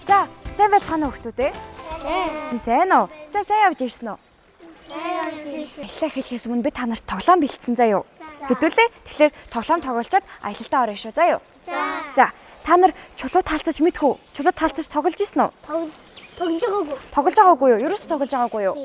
За, сайн байцгаана уу хүмүүс ээ? Сайн уу? За, сайн явж ирсэн үү? Аяллаа хэлэхээс өмнө би та нарт тоглоом бэлдсэн заа юу? Хэдүүлээ. Тэгэхээр тоглоом тоглолцоод аялалтаа орно шүү заа юу? За, та нар чулуу таалцаж мэдэх үү? Чулуу таалцаж тоглож ирсэн үү? Тоглож байгаагүй. Тоглож байгаагүй юу? Ерөөсөө тоглож байгаагүй юу?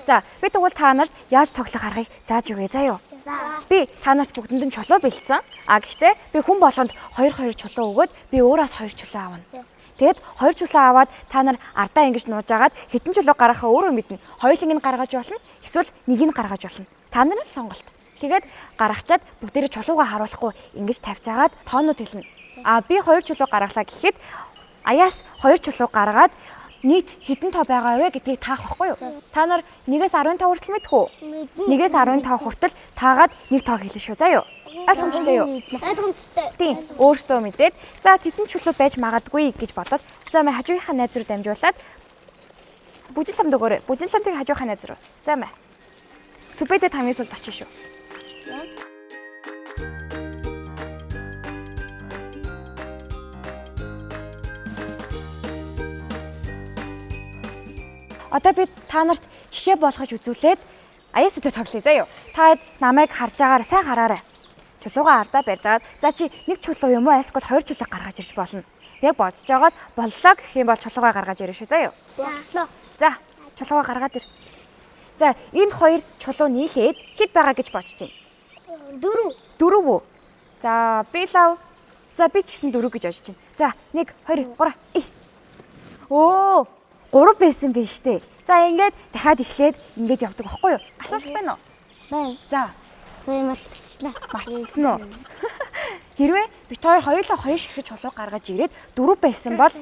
За, би тэгвэл та нарт яаж тоглох аргыг зааж өгье заа юу? За. Би та нарт бүгдэнд нь чулуу бэлдсэн. А гэхдээ би хүн болгонд 2 2 чулуу өгөөд би өөрөөс 2 чулуу авна. Тэгэд 2 чулуу аваад та нар ардаа ингэж нууж агаад хэдэн чулуу гаргахаа өөрөө мэднэ. Хоёуланг нь гаргаж болно. Эсвэл нэг нь гаргаж болно. Та нар л сонголт. Тэгээд гаргачаад бүгдээрээ чулуугаа харуулахгүй ингэж тавьж агаад тоонууд хэлнэ. А би 2 чулуу гаргалаа гэхэд аяас 2 чулуу гаргаад нийт хэдэн тоо байгаа вэ гэдгийг таах байхгүй юу? Та нар 1-ээс 15 хүртэл мэдэх үү? 1-ээс 15 хүртэл таагаад нэг тоо хэлнэ шүү. За юу? Ойлгомжтой юу? Ойлгомжтой. Тийм, өөртөө мэдээд за тэдэн чулуу байж магадгүй гэж бодоод за мэ хажуугийнхаа найз руу дамжуулаад бүжин ламд өгөөрэй. Бүжин ламтыг хажуухаа найз руу. За мэ. Сүбэдэд хамгийн сүүлд очиж шүү. Одоо би та нарт жишээ болгож үзүүлээд аяастай тоглоё заа юу. Та намайг харж байгаараа сайн хараарай. Чулуугаа ардаа барьж агаад за чи нэг чулуу юм уу альсгүй хоёр чулуу гаргаж ирж болно. Яг бодож байгаад боллоо гэх юм бол чулуугаа гаргаж ирнэ шүү заа юу. Боллоо. За чулуугаа гаргаад ир. За энэ хоёр чулуу нийлээд хэд байгаа гэж бодож байна? Дөрөв. Дөрөв үү? За би лав. За би ч гэсэн дөрөв гэж бодож байна. За 1 2 3 и. Оо 3 байсан биш үү? За ингээд дахиад эхлээд ингээд явдаг байхгүй юу? Асуулт байна уу? Байна. За Би мартчихлаа. мартчихсан уу? Хэрвээ бит хоёр хоёулаа хоёр ширхэг чулуу гаргаж ирээд дөрөв байсан бол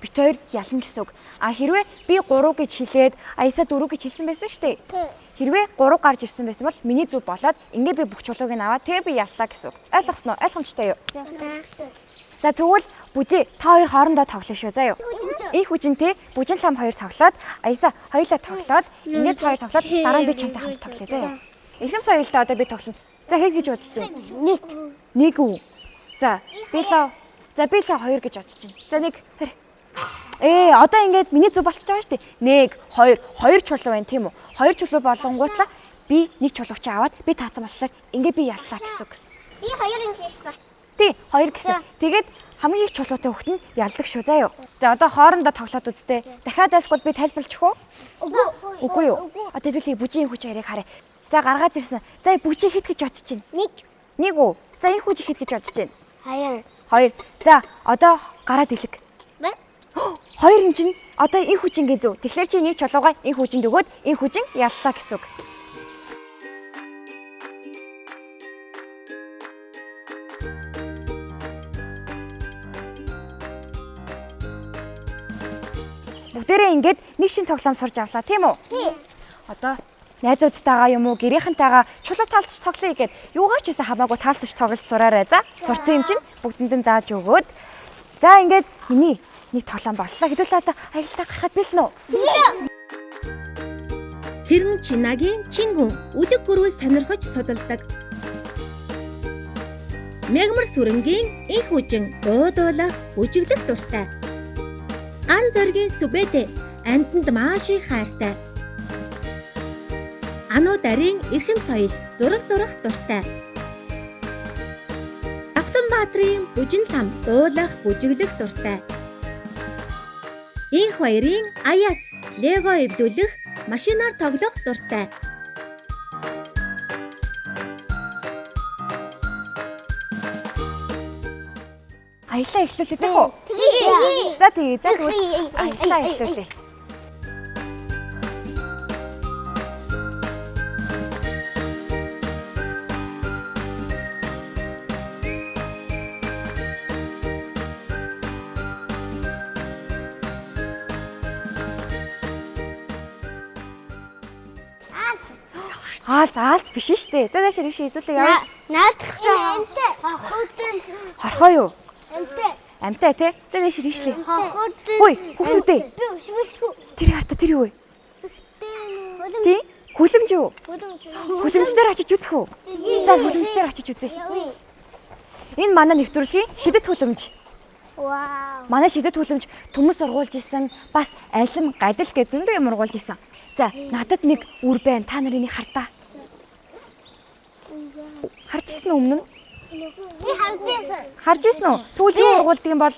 бит хоёр ялна гэсэн үг. А хэрвээ би 3 гэж хэлээд Аяса 4 гэж хэлсэн байсан шүү дээ. Тий. Хэрвээ 3 гарч ирсэн байсан бол миний зүг болоод ингээ би бүх чулууг нь аваад тэгээ би яллаа гэсэн үг. Ойлгосноо? Ойлгомжтой юу? За тэгвэл бүжээ та хоёр хоорондоо тоглоно шүү заа юу. Инх хүжинтэй бүжин лам хоёр тоглоод Аяса хоёулаа тоглоод ингээд хоёр тоглоод дараа нь би чамтай хамт тоглоё заа юу. Эрхэм соёлтой одоо би тоглоно. За хэд гэж бодож байна? Нэг. Нэг үү? За би лав. За би лав хоёр гэж бодож байна. За нэг хоёр. Одоо ингээд миний зүг болчихж байгаа шүү дээ. 1 2 2 чулуу байна тийм үү? Хоёр чулуу болонгуутлаа би нэг чулууч аваад би таацсан болохоор ингээд би яллаа гэсэн үг. Би хоёр ингэж бас. Тий, хоёр гэсэн. Тэгээд хамгийн их чулуутай хүүхэд нь ялдаг шүү заа юу. За одоо хоорондоо тоглоод үзтээ. Дахиад айлсгүй би тайлбарлах уу? Үгүй. Үгүй юу? Одоо хэдүүлээ бүжийн хүч хоёрыг харъя. За гаргаад ирсэн. За бүжийн хэд гэж бодож байна? Нэг. Нэг үү? За энэ хүч хэд гэж бодож байна? Хоёр. Хоёр. За одоо гараад илэг. Байна. Хоёр юм чинь одоо энэ хүчингээ зөв. Тэгэхээр чи нэг чулуугаа энэ хүчинд өгөөд энэ хүчин яллаа гэсэн үг. Бүгдээрээ ингээд нэг шин тоглоом сурж авлаа тийм үү? Тий. Одоо найзуудтайгаа юм уу гэрийнхэнтэйгээ чулуу таалцж тоглоё гэд юугаар ч гэсэн хамаагүй таалцж тоглож сураарай за. Сурцсан юм чинь бүгдэнд нь зааж өгөөд. За ингээд миний нэг тоглоом боллоо. Хэдүүлээ одоо аялалтаа гарахад бэлэн үү? Цэрэн Чинагийн Чингүн үлэг гөрвөл сонирхож судалдаг. Мягмар сүрэнгийн инх үжин дуудуулах, бүжиглэх дуртай. Ган зоригийн Сүбэдэ амьтанд маш их хайртай. Ану дарын эрхэм соёл зураг зурах дуртай. Давхланбаатрын бүжин лам дуулах, бүжиглэх дуртай. Инх баярын Аяс лего эвлүүлэх, машинаар тоглох дуртай. Аяллаа эхлүүлээ тийм үү? Тэгээ. За тэгээ. За тэгвэл аяллаа эхлүүлээ. Аалз аалз биш шүү дээ. За зааш ирэх шийдүүлээ яа. Наадах амтай. Хохотын Хорхоо юу? амтай. Амтай тий? За зааш ирэх шилээ. Хохотын. Хөөе, хүүхдүүдээ. Би өшгөлчихв. Тэр харта тэр юу вэ? Тий? Хүлэмж юу? Хүлэмж дээр очиж үзэх үү? За хүлэмж дээр очиж үзье. Энэ манай нэвтрүүлгийн шидэт хүлэмж. Вау. Манай шидэт төлөмж төмөс ургуулж исэн, бас алим, гадил гэж зөндөө юм ургуулж исэн. За, надад нэг үр байна. Та нар энийг хартаа. Харж ирсэн үү өмнө нь? Би харж байсан. Харж ирсэн үү? Тэгвэл юу ургуулдаг юм бол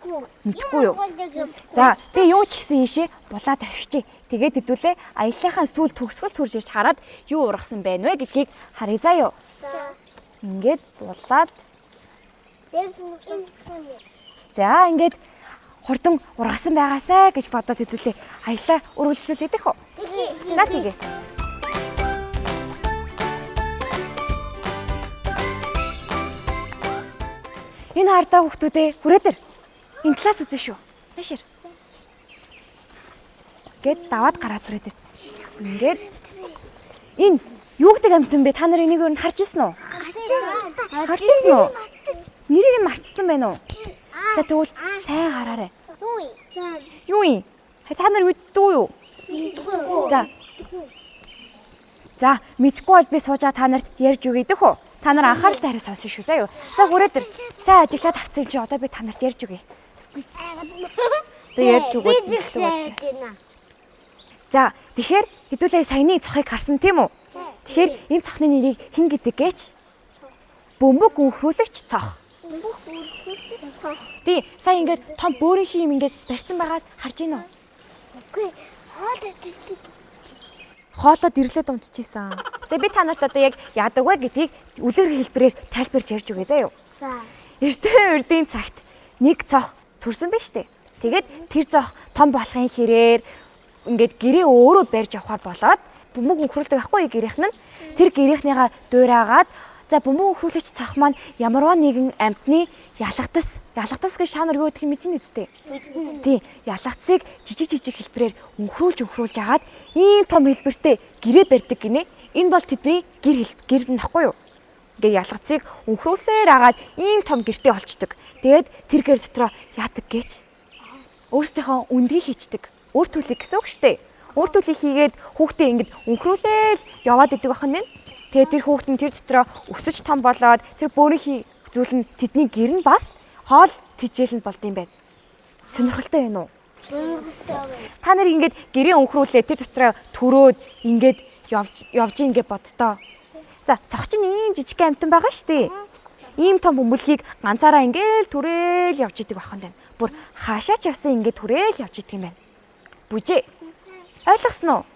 Мэдгүй. Мэдгүй юу? За, би юу ч гэсэн ийшээ булаа тавьчих. Тэгээд хэдүүлээ аяллахаа сүүл төгсгөл төрж ирж хараад юу ургасан байна вэ гэдгийг харъя заа юу. За. Ингээд булаад Дээрс мөсөн. за ингээд хурдан ургасан байгаасай гэж бодоод хэдүүлээ аяллаа үргэлжлүүлээд их үү? Тэгээ. За тэгээ. Энэ хардаа хүүхдүүдээ хүрээдэр энэ талаас үзэн шүү. Наашир. Гэт даваад гараад хүрээдэр. Ингээд энэ юу гэдэг амтан бэ? Та нар энийг өөр нь харж ирсэн үү? Харж ирсэн үү? Нэрийг нь мартсан байна уу? За тэгвэл сайн хараарай. Юу юм? За. Юу юм? Та нар мэддгүй юу? Мэдгүй. За. За, мэдгүй бол би суужаа та нарт ярьж өгье дэх үү? Та нар анхааралтай хараа сонсон шүү заа юу. За хүрээдэр. Сайн ажиглаад авсан юм чи одоо би та нарт ярьж өгье. Одоо ярьж Би өгөөд. зэгсээд байна. За, тэгэхээр хэдүүлээ саяны цохыг харсан тийм үү? Тэгэхээр энэ цохны нэрийг хэн гэдэг гээч? Бөмбөг өнхрүүлэгч цох. Бүх үргэлж цох. Тий, сая ингээд том бөөрийнхий юм ингээд барьсан байгаад харж гин үү? Үгүй. Хоол идэлтэй. Хоолоод ирлээ дунтчихсан. Тэгээ би та нарт одоо яг яадаг вэ гэдгийг үлгэр хэлбэрээр тайлбарж ярьж өгье заа юу. За. Эртний урдын цагт нэг цох төрсөн байж тээ. Тэгээд тэр цох том болохын хэрээр ингээд гэрээ өөрөө барьж явахар болоод бөмбөг өнхрүүлдэг байхгүй юу гэрийнх нь. Тэр гэрийнхнийгаа дуурайгаад за бөмбөг өнхрүүлэгч цох маань ямарваа нэгэн амьтны ялгатас ялгатас гэж шаа нар юу гэдгийг мэднэ үсттэй. Тийм ялгацыг жижиг жижиг хэлбэрээр өнхрүүлж өнхрүүлж агаад ийм том хэлбэртэй гэрээ барьдаг гинэ. Энэ бол тэдний гэр хэл гэр нь байхгүй юу? Ингээ ялгацыг өнхрүүлсээр агаад ийм том гэртэй олчдөг. Тэгээд тэр гэр дотроо яадаг гэж өөрсдийнхөө үндгийг хийчдэг. Үр төлөй гэсэн үг шүү дээ. Үр төлөй хийгээд хүүхдээ ингээд өнхрүүлээл яваад идэг байх нь. Тэгээд тэр хүүхэд нь тэр дотроо өсөж том болоод тэр бөөрийнхий зүйл нь тэдний гэр нь бас хоол тижээл нь болд юм байна. Сонирхолтой байна уу? Та нар ингээд гэрээ өнхрүүлээ тэр дотроо төрөөд ингээд явж явж ингээд боддоо. За цог чинь ийм жижиг амтан байгаа шүү дээ. Ийм том бөмбөлгийг ганцаараа ингээл түрээл явж идэг байх юм байна. Бүр хаашаа ч явсан ингээд түрээл явж идэг юм байна. Бүжээ. Ойлгосноо уу?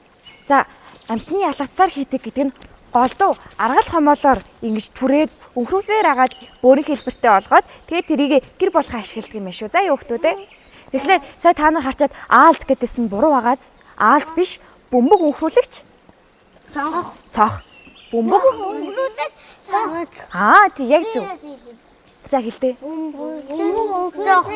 За амтны ялгацаар хийдэг гэдэг нь голдуу аргал хомоолоор ингэж түрээд өнхрүүлсээр агаад бөөрийн хэлбэртэй олгоод тэгээд тэрийг гэр болгон ашигладаг юм байна шүү. За юу хүмүүс ээ. Тэгэхээр сая та нар харчаад аалз гэдээс нь буруу байгааз аалз биш бөмбөг өнхрүүлэгч Цох. цох. Бөмбөг Өнгөрүүлэг цох. аа тий яг зөв. За хэлдэ. Цох.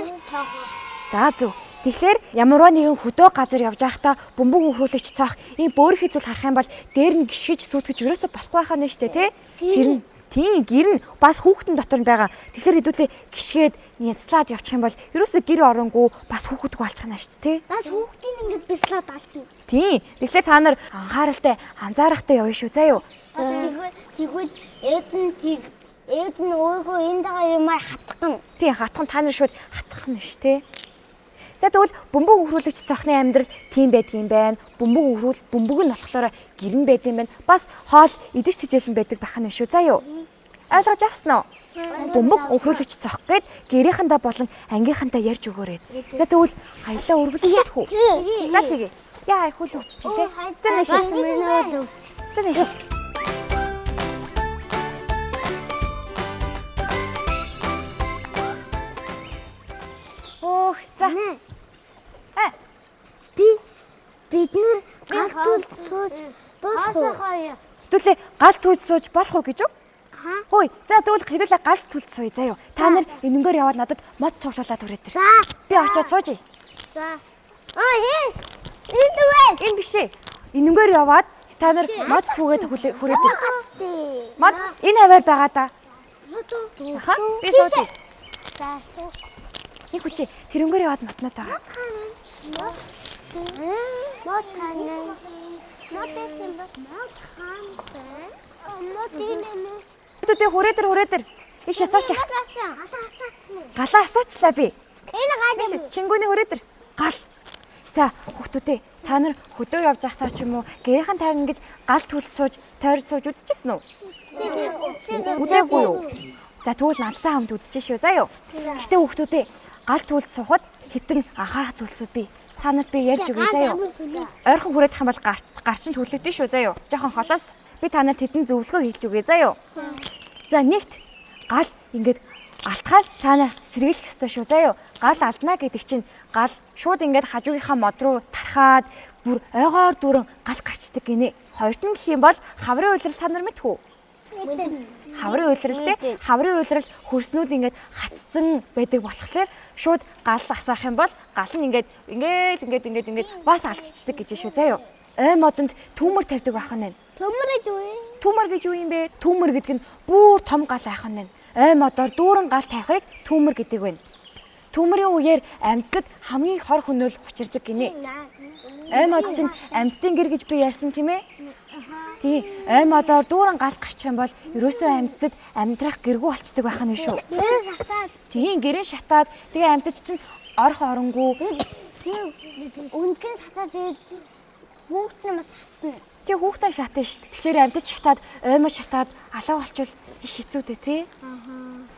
За зөв. Тэгэхээр ямарваа нэгэн хөдөө газар явж байхдаа бөмбөг өнхрүүлэгч цох ийм бөөрийнхий зүйл харах юм бол дээр нь гიშгэж сүйтгэж ерөөсө болохгүй байхаа нь шүү дээ тий. Тэр нь тийм гэр нь бас хүүхдэн дотор нь байгаа. Тэгэхээр хэдүүлээ гიშгээд нядслаад явчих юм бол ерөөсө гэр оронгүү бас хүүхдгүй болчих нь шүү дээ тий. Бас хүүхдийн ингэж бяцлаад алчна. Тийм. Тэгэхээр та нар анхааралтай анзаарахтай явна шүү заа юу. Тэгвэл тэгвэл ээд нь тэг ээд нь өөрөө энэ байгаа юмар хатгана. Тийм хатхан та нар шууд хатгах нь шүү тий. За тэгвэл бөмбөг өнгөрүүлэгч цохны амьдрал тийм байдгийн байна. Бөмбөг өнгөрүүл бөмбөг нь болохоор гэрэн байдгийн байна. Бас хоол идэж тэжээлэн байдаг байх нь шүү. За юу? Ойлгож авсан уу? Бөмбөг өнгөрүүлэгч цох гээд гэрийнхэндээ болон ангийнхандаа ярьж өгөөрэй. За тэгвэл аялаа үргэлжлүүлэх үү? За тэгье. Яа их үл өвччих тий. За нэш. Бас миний өв. За нэш. Өөх за. Э Би бид нэр гал түл сууж болох уу? Хэдүүлээ гал түлж сууж болох уу гэж үү? Аха. Хөөе. За тэгвэл хэдүүлээ гал түлж сууя заа юу. Та нар энэнгээр яваад надад мод цуглуулад хүрээд ир. За. Би очиод сууж. За. Аа энэ энэ дүүэ. Энэ биш ээ. Энэнгээр яваад та нар мод түгээд хүрээд ир. Мод энэ хаваар байгаа да. Аха. Би сууж. За. Нэг хүчээ тэрэнгээр яваад моднод байгаа. Мод хана. Мод байсан бол мод хаан. Мод энэ нэ. Хэдүүлээ хүрээд ир хүрээд ир. Ийшээ суучих. Аса. Аса. Галаа асаачлаа би. Энэ гал юм. Чингүүний хүрээ дээр гал. За хүүхдүүдээ та нар хөдөө явж байхдаа ч юм уу гэрийнхэн тайван ингэж гал түлд сууж тойрж сууж үзчихсэн үү? Үзээгүй юу? За тэгвэл надтай хамт үзчихэ шүү заа юу. Гэхдээ хүүхдүүдээ гал түлд суухад хитэн анхаарах зүйлсүүд бий. Та нарт би ярьж өгье заа юу. Ойрхон хүрээд их юм бол гар чинь түлэгдэн шүү заа юу. Жохон холоос би та нарт хитэн зөвлөгөө хэлж өгье заа юу. За нэгт гал ингээд алтхаас та нар сэргийлэх ёстой шүү заа юу. Гал алдна гэдэг чинь гал шууд ингээд хажуугийнхаа мод руу тархаад бүр ойгоор дүүрэн гал гарчдаг гинэ. Хоёрт нь гэх юм бол хаврын улирал та нар мэдэх үү? Хаврын улирал те хаврын улирал хөрснүүд ингээд хатцсан байдаг болохоор шууд гал асаах юм бол гал нь ингээд ингээд ингээд ингээд ингээд бас алччихдаг гэж шүү заа юу. Ой модонд түүмэр тавьдаг байх нь. Төмөр гэж үү? Түүмэр гэж юу юм бэ? Түүмэр гэдэг нь бүр том гал айх нь. Ой модоор дүүрэн гал тавихыг түүмэр гэдэг байна. Түүмэрийн үеэр амьтдад хамгийн хор хөнөөл учирдаг гинэ. Ой мод чинь амьтдын гэр гэж би ярьсан тийм ээ? Тий, ой модоор дүүрэн гал гарчих юм бол ерөөсөө амьтдад амьдрах гэргүй болчдөг байх нь шүү. Гэрээ шатаад. Тийм, гэрээ шатаад тэгээ амьтад чинь орох оронгүй. Үндгэн шатаад тэгээд хүүхд нь бас шатна. Тий, хүүхдээ шатна шүү дээ. Тэгэхээр амьтад шатаад, ой мод шатаад алга болчвол их хэцүү дээ тий.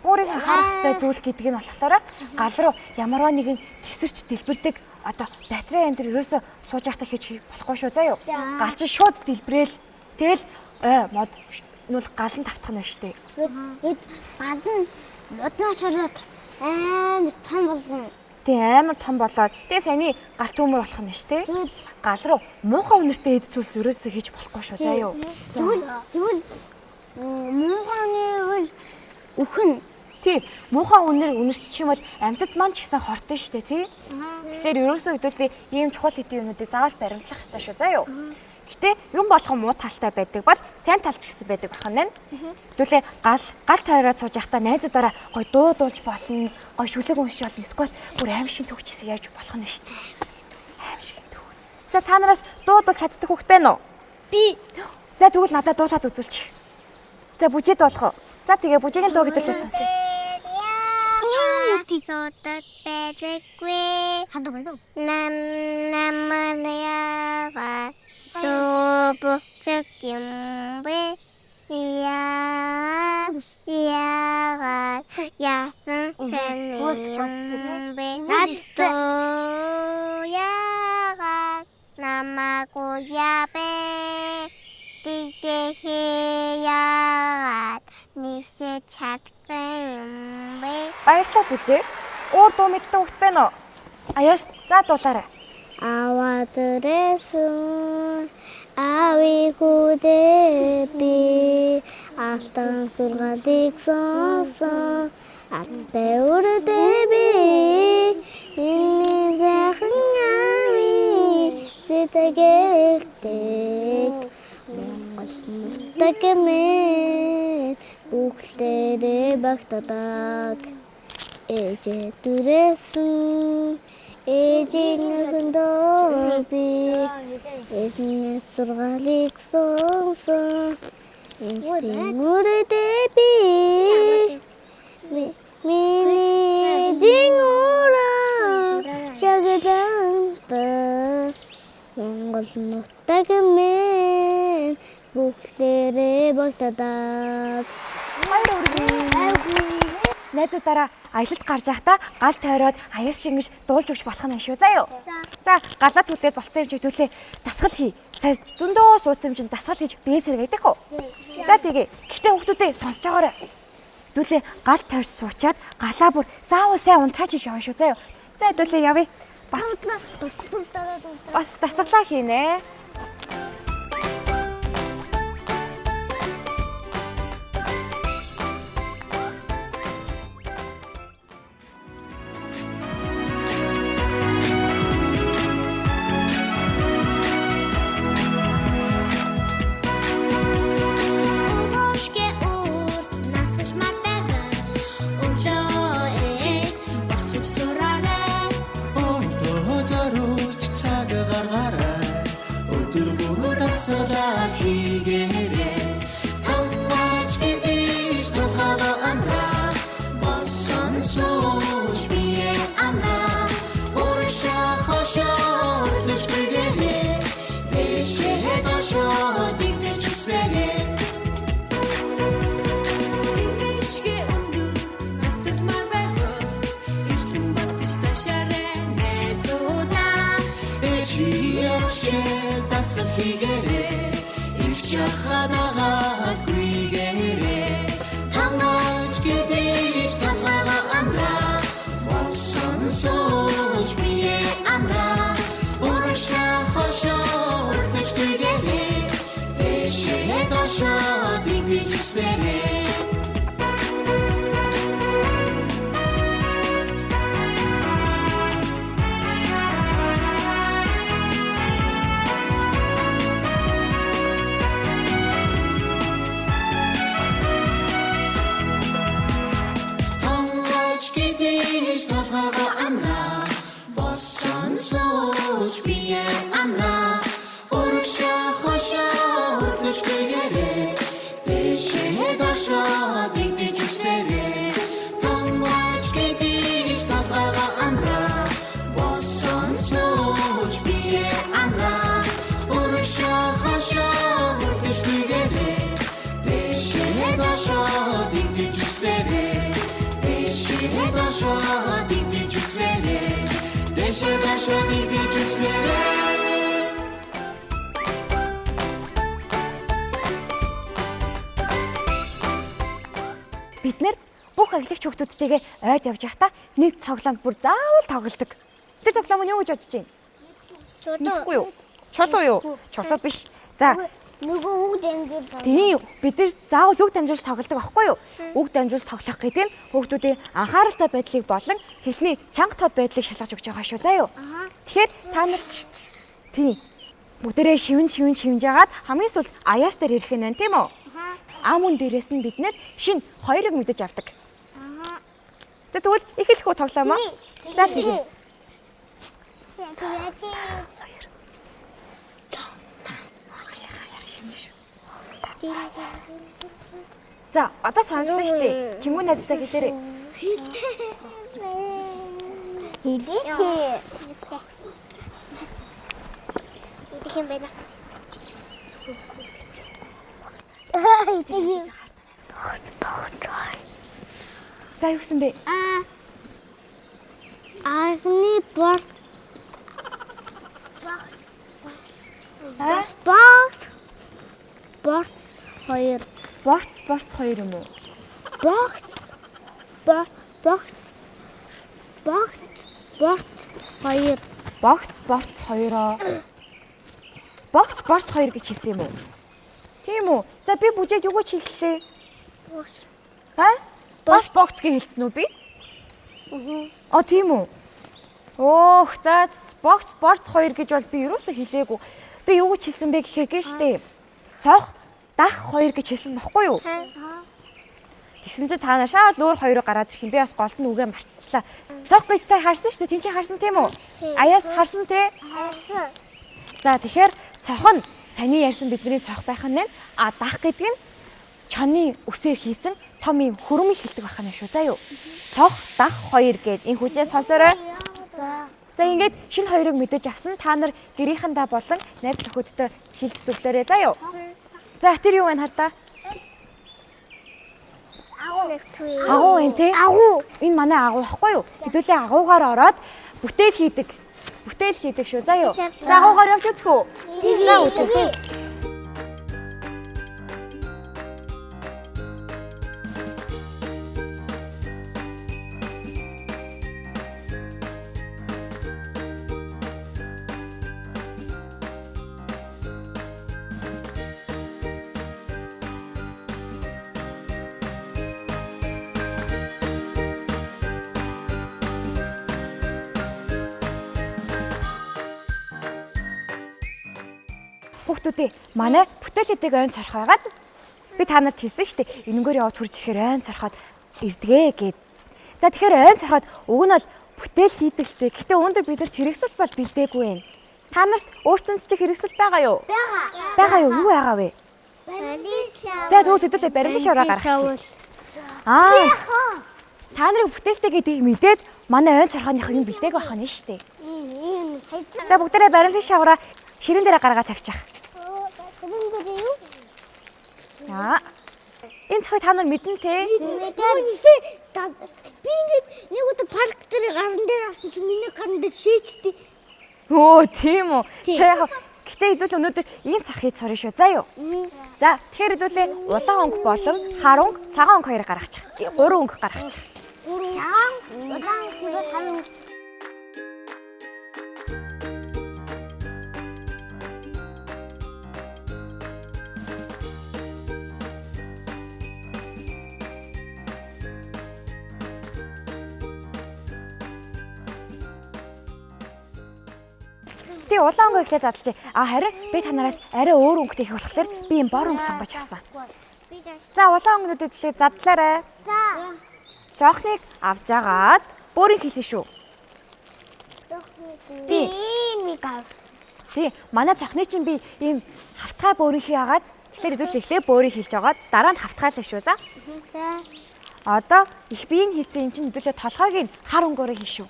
Бүр их анхаарах хэрэгтэй зүйл гэдэг нь болохоор гал руу ямарваа нэгэн тесэрч дэлбэрдэг одоо батарей энэ төр ерөөсөө сууж байхдаа хийж болохгүй шүү заа юу. Гал чинь шууд дэлбрээл тэгэл ой мод нүл гал нь тавтах нь шүү дээ. Тэгээд гал нь модноо шороод амар том болно. Тий, амар том болоод тэгээ саяны гал түүмэр болох нь шүү дээ. Гал руу муухай үнэртэй эд зүйлс ерөөсөө хийж болохгүй шүү заа юу. Тэгвэл муухай үнэрвэл үхэн. Тий, муухай үнэр үнэрсчих юм бол амьтад маань ч гэсэн хортой шүү дээ, тий. Тэгэхээр ерөөсөө хэдүүлээ ийм чухал хэдийн юмнуудыг заавал баримтлах хэрэгтэй шүү заа юу. Гэтэ юм болгон муу талтай байдаг бол сайн тал ч гэсэн байдаг байх нь байна. Хэдүүлээ гал тойроод сууж байхдаа найзуудаараа гой дуу дуулж болно, гой шүлэг уншиж болно, эсвэл бүр аим шиг төгч хийсэн яаж болох нь шүү дээ. Аим шиг төгч. За та нараас дуу дуулж чаддаг хүүхэд байна уу? Би. За тэгвэл надад дуулаад үзүүлчих. За бүжээ дуулах уу? За тэгээ бүжээгийн дуу гэдүүлээ сонсъё. Содод бэлэггүй. Нам намаяга субчик юм бэ? Яа яа яасан сэн юм бэ? Яага намаагүй ябэ. Тэтэхэ яагаад нисэ чадгүй юм бэ? Баярлалаа бүжээ. Уур дуу мэддэг хүүхэд байна уу? Аяас за дуулаарай. Аваад ирсэн ави хүүдээ би алтан сургаалыг сонсон азтай өрдөө би миний сайхан ави сэтгэлдэг Монгол нутаг минь бүхлээрээ багтадаг ээжээ дүрээсэн ээжийн өхөндөө би ээжийн сургаалыг сонсон ээжийн үрдээ би миний ээжийн ураа шагданта Монгол нутаг минь бүхлээрээ багтадаг. Баяр хүргэе. Найзуудаараа аялалд гарч байхдаа гал тойроод аяас шиг ингэж дуулж өгч болох юм шүү заа юу. За галаа түлээд болцсон юм чи хэдүүлээ дасгал хий. Сая зөндөө суудсан юм чинь дасгал хийж бие сэргээдэх үү? За тэгээ. Гэхдээ хүүхдүүдээ сонсож байгаарай. Хэдүүлээ гал тойрч суучаад галаа бүр заавал сайн унтраач хийж явна шүү заа юу. За хэдүүлээ явъя. Бас дасгалаа хийнэ. Өгөөшгэ урт насалмаар байвал өглөө эд босож сураарай. Өөртөө зориулж цаг гаргаарай. Хахадагаад гүйгээрээ Тангач гэдэж талгаа амраа Болсон сууж бие амраа Урагшаа хошоо уртаж гүйгээрээ Дэшээ доошоо дигдэж үслээрээ. Тонгоч гэдэж толгоогоо амраа Болсон сууж бие амраа Урагшаа хошоо урдч гэгэрээ Дэшээ доошоо дигдэж үслээрээ Тонгоч гэдэж толгоогоо амраа Болсон сууж бие амраа Урагшаа хошоо урдч гэгэрээ Дэшээ доошоо дигдэж үслээрээ Дэшээ доошоо дигдэж үслээрээ Дэшээ доошоо дигдэж үслээрээ. Бид нэр бүх аялагч хүүхдүүдтэйгээ ойд явж байхдаа нэг цоглоомд бүр заавал тоглодог. Тэр тоглоом нь юу гэж бодож байна? Мэдэхгүй юу? Чулуу юу? Чулуу биш. За, Нөгөө үг дэмжиж байна. тийм, бид нар заавал үг дамжуулж тоглодог байхгүй юу? Үг дамжуулж тоглох гэдэг нь хүүхдүүдийн анхааралтай байдлыг болон хэлний чанга тод байдлыг шалгаж өгч байгаа шүү. За юу? Тэгэхээр та нар тийм бүгдээрээ шивэн шивэн шивнж агаад хамгийн сүүлд аяас дээр ирэх нь байна, тийм үү? Ам үн дээрээс нь бид нэр шин хоёрыг мэдэж авдаг. За тэгвэл эхлэх үү тоглоомоо? За тэгье. За одоо сонссон шүү дээ. Чимгүү найзтай хэлээрэй. Хэлээ. Идэх юм байна. Идэх юм. За юу гэсэн бэ? Аа. Агны борт бокс борт хоёр. Борц борц хоёр юм уу? Бокс бокс бокс борт хоёр. Богц борц хоёроо. Богц борц хоёр гэж хэлсэн юм уу? Тийм үү? За би бүжээд юу гэж хэллээ? Аа? Бас богц гэж хэлсэн үү би? Аа тийм үү? Өөх за богц борц хоёр гэж бол би юусоо хэлээгүй. Би юу гэж хэлсэн бэ гэхээр гин штэ. Цонх дах хоёр гэж хэлсэн бохгүй юу? Тэгсэн чинь та нар шаал өөр хоёроо гараад ирэх юм. Би бас голд нь үгээ марччихлаа. Цонх гэж сая харсан штэ. Тин чи харсан тийм үү? Аяас харсан те? За тэгэхээр цонх нь саяны ярьсан бидний цонх байх нь нэ. А дах гэдэг нь чоны үсээр хийсэн том юм хөрөмийг хилдэг байх нь шүү. За юу? Цонх, дах хоёр гээд энэ хүчээ сонсоорой. За. За ингээд шинэ хоёрыг мэдэж авсан та нар гэрийнхэндээ болон найз нөхөдтэй хэлж зөвлөөрэй. За юу? За тэр юу вэ хар та? Агуу. Агуу байна те? Агуу. Энэ манай агуу байхгүй юу? Хэдүүлээ агуугаар ороод бүтээл хийдэг. Бүтээл хийдэг шүү. За юу? За агуугаар явж үзэх үү? За үзье. Хүүхдүүдээ манай бүтээл хийдэг ойн цорх байгаад би та нарт хэлсэн шүү дээ. Энэнгээр яваад хурж ирэхээр ойн цорхоод ирдгээ гэд. За тэгэхээр ойн цорхоод уг нь бол бүтээл хийдэг л дээ. Гэтэ өндөр бид нарт хэрэгсэл бол бэлдээгүй байна. Та нарт өөртөө ч хэрэгсэл байгаа юу? Бага. Байгаа юу? Юу байгаа вэ? За тэгвэл хэдүүлээ барилын шавраа гаргачих. Аа. Та нарыг бүтээлтэй гэдгийг мэдээд манай ойн цорхооных юм бэлдээг байх нь шүү дээ. За бүгдээрээ барилын шавраа ширэн дээрээ гаргаад тавьчих. Аа. Энэ цохыг та нар мэднэ те? Би ингээд нэг удаа парк дээр гаран дээр авсан чинь миний гаран дээр шээчтэй. Өө тийм үү. Тийм. За яг гэтээ хэдүүл өнөөдөр ийм цохыг сурна шүү. За юу. За, тэгэхээр хэдүүлээ улаан өнгө болон хар өнгө, цагаан өнгө хоёрыг гаргачих. Гурван өнгө гаргачих. Цагаан, улаан, тэгээд хар өнгө. Тий, улаан өнгө эхлээ задлжээ. А харин би та нараас арай өөр өнгөтэй их болохоор би юм бор өнгө сонгож авсан. Би жаа. За, улаан өнгөнүүдэд эхлээ задлаарай. За. Жоохныг авч агаад бөөрийн хэлнэ шүү. Би ийм авсан. Тий, манай цохны чинь би ийм хавтгай бөөрийнхий агаад тэгэхээр хэдүүл эхлээ бөөрийн хэлж агаад дараа нь хавтгайлаа шүү. За. За. Одоо их биеийн хэлсэн юм чинь хэдүүлээ толгойг нь хар өнгөөрөө хий шүү.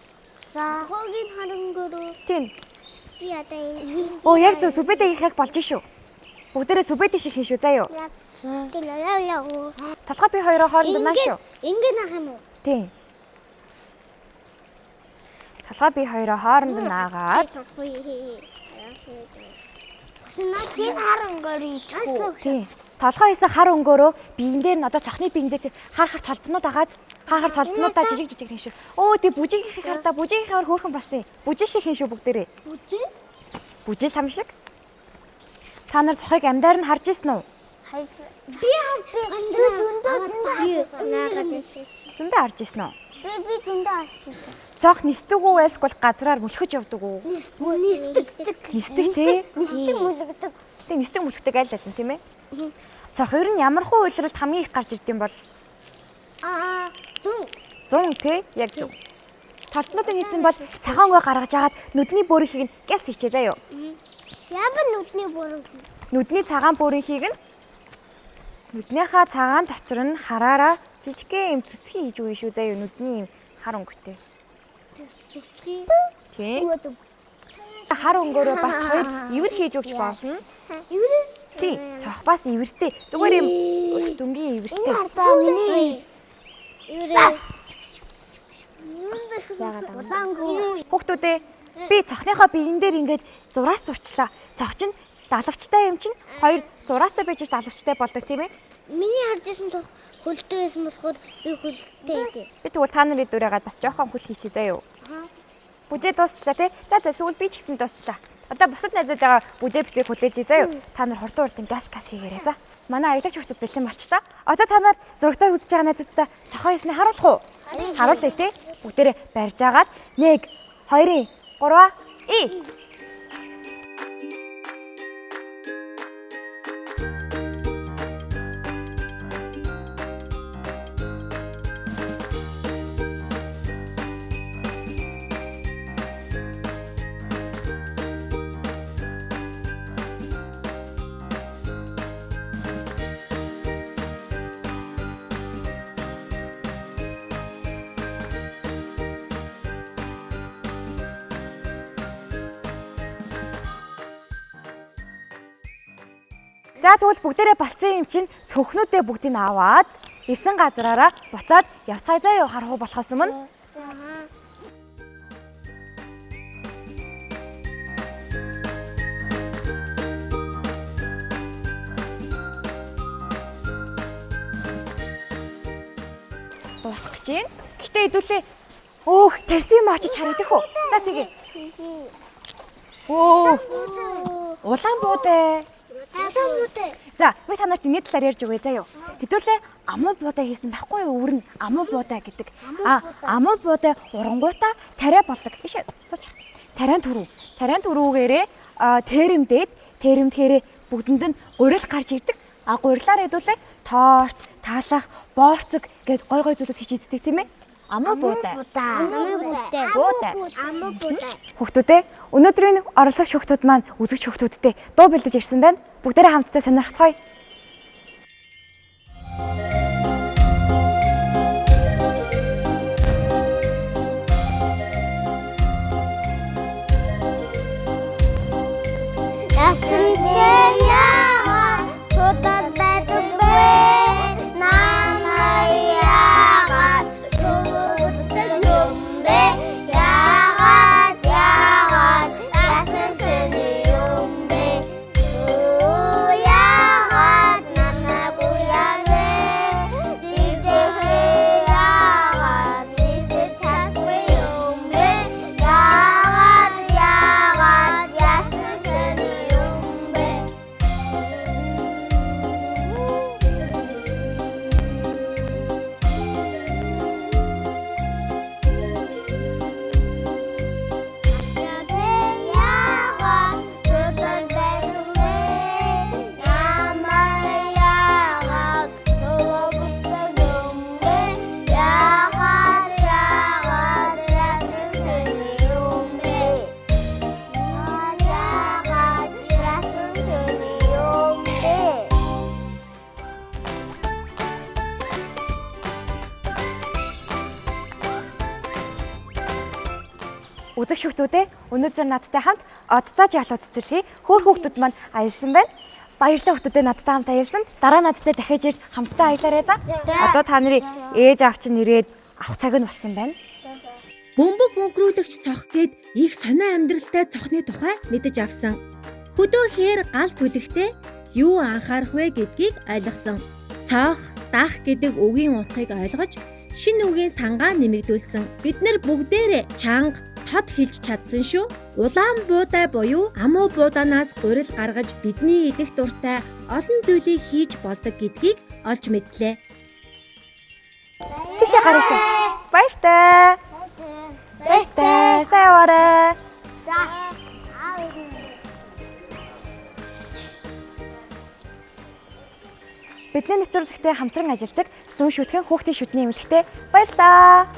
За. Хогийн хар өнгөөрөө Тийм. би одоо энэ Оо яг зөв сүбэдэ хийх болж шүү. Бүгдээрээ сүбэдэ шиг хий шүү заа юу. Толгой би хоёроо хооронд наа шүү. Ингэ нах юм уу? Тийм. Толгой би хоёроо хооронд наагаад Чи хар өнгөөр хийчих. тийм. Толгой хийсэн хар өнгөөрөө биен дээр нь одоо цохны биен дээр тэр хар хар толбнууд агааз хар хар толбнуудаа жижиг жижиг хийн шүү. Өө тий бүжигийнхээ хардаа бүжигийнхээ хөр хөөрхөн болсон юм. Бүжиг шиг хийн шүү бүгдээрээ. Бүжиг? Бүжиг лам шиг. Та нар цохыг амьдаар нь харж ирсэн үү? Би би зөндөө наагаад байсан. Зөндөө харж ирсэн үү? Би зөндөө харсан. Цох нисдэг үү эсвэл газраар мөлхөж явдаг уу? Нисдэг. Нисдэг тий. Нисдэг мүлгдэг. Тэг нисдэг мөлхдөг аль аль нь тийм ээ? Цох ер нь ямар хуу улиралд хамгийн их гарч ирд юм бол Аа, зүн. 100 тий яг зөв. Толтнуудын хийсэн бол цагаан өнгө гаргаж агаад нүдний бөөрийнхийг нь гяс хийчээ заяо. Ямар нүдний бүрэн. Нүдний цагаан бөөрийнхийг нь нүднийхаа цагаан дотор нь хараараа жижигхэн юм цэцгийн хийж өгнө шүү заяо нүдний юм хар өнгөтэй. Тий. Хар өнгөөрөө бас хоёр ивэр хийж өгч болно. Ивэр. Тий, цох бас ивэртэй. Зүгээр юм урт өнгийн ивэртэй. Хардаа миний. Ивэр. Яагаад улаангүй. Хүүхдүүдээ би цохныхоо биен дээр ингээд зураас зурчлаа. Цох чинь далавчтай юм чинь хоёр зураастай байж далавчтай болдог тийм ээ. Миний харж исэн цох хөлтэй байсан болохоор би хөлтэй дээ. Би тэгвэл та нарын дүрээгээд бас жоохон хөл хийчихье заяа юу. Бүдээ дуусчлаа тий. За за тэгвэл би ч гэсэн дуусчлаа. Одоо бусад найзуудаагаа бүдээ битгий хүлээж заяа юу. Та нар хурдан хурдан газ газ хийгээрэй за. Манай аялагч хүүхдүүд бэлэн болчлаа. Одоо та нар зурагтаар үзэж байгаа найзуудтай цохоо хийснээ харуулах уу? Харуулъя тий. Бүгдээрээ барьж агаад 1 2 3 и. За тэгвэл бүгдээрээ болцсон юм чинь цөхнүүдээ бүгдийг нь аваад ирсэн газраараа буцаад явцгаая заа юу харах уу болохоос өмнө. Дуусах гэж байна. Гэтэ хэдүүлээ өөх тарьсан юм очиж харагдах уу? За тэгээ. Өө улаан буудай. Улаан буутай. За, би та нарт энэний талаар ярьж өгье заа юу. Хэдүүлээ амуу буудай хийсэн байхгүй юу? Өвөр нь амуу буудай гэдэг. А амуу буудай урангуудаа тариа болдог. Ишээ сууч. Тариан түрүү. Тариан түрүүгээрээ тэрэмдээд тэрэмдэхээрээ бүгдэнд нь гурил гарч ирдэг. А гурилаар хэдүүлээ торт, таалах, боорцог гэд гой гой зүйлүүд хийж иддэг тийм ээ? Амуу буудай. Амуу буутай. Буудай. Амуу буутай. Хүүхдүүдээ өнөөдрийн оролцогч хүүхдүүд маань үзэгч хүүхдүүдтэй дуу бэлдэж ирсэн байна. Бүгдээрээ хамтдаа сонирхцгоё. Ясэнтэй яагаад судал байдаг бэ? Намайг яагаад шүтдэг юм бэ? Яагаад яагаад ясэнтэй юм бэ? Юу яагаад? Үзэг шүхтүүдээ өнөөдөр надтай хамт одтой жалуу цэцэрлэгийн хөөр хүүхдүүд маань аялсан байна. Баярлалаа хүүхдүүдээ надтай хамт аялсан. Дараа надтай дахиж ирж хамтдаа аялаарай за. Одоо та нарын ээж аав чинь ирээд авах цаг нь болсон байна. Бөмбөг мөнгөрүүлэгч цох гээд их сонио амьдралтай цохны тухай мэдэж авсан. Хөдөө хээр гал түлэгтээ юу анхаарах вэ гэдгийг ойлгосон. Цоох, дах гэдэг үгийн утгыг ойлгож шинэ үгийн сангаа нэмэгдүүлсэн. Бид нар бүгдээрээ чанга, тод хэлж чадсан шүү. Улаан буудай буюу амуу буудаанаас гурил гаргаж бидний идэх дуртай олон зүйлийг хийж болдог гэдгийг олж мэдлээ. Тийшээ гараа шүү. Баяртай. Баяртай. Сайн яваарай. За. Аав. Бидний нэвтрүүлэгтээ хамтран ажилладаг Сүүн шүтгэн хүүхдийн шүдний эмнэлэгтээ баярлалаа.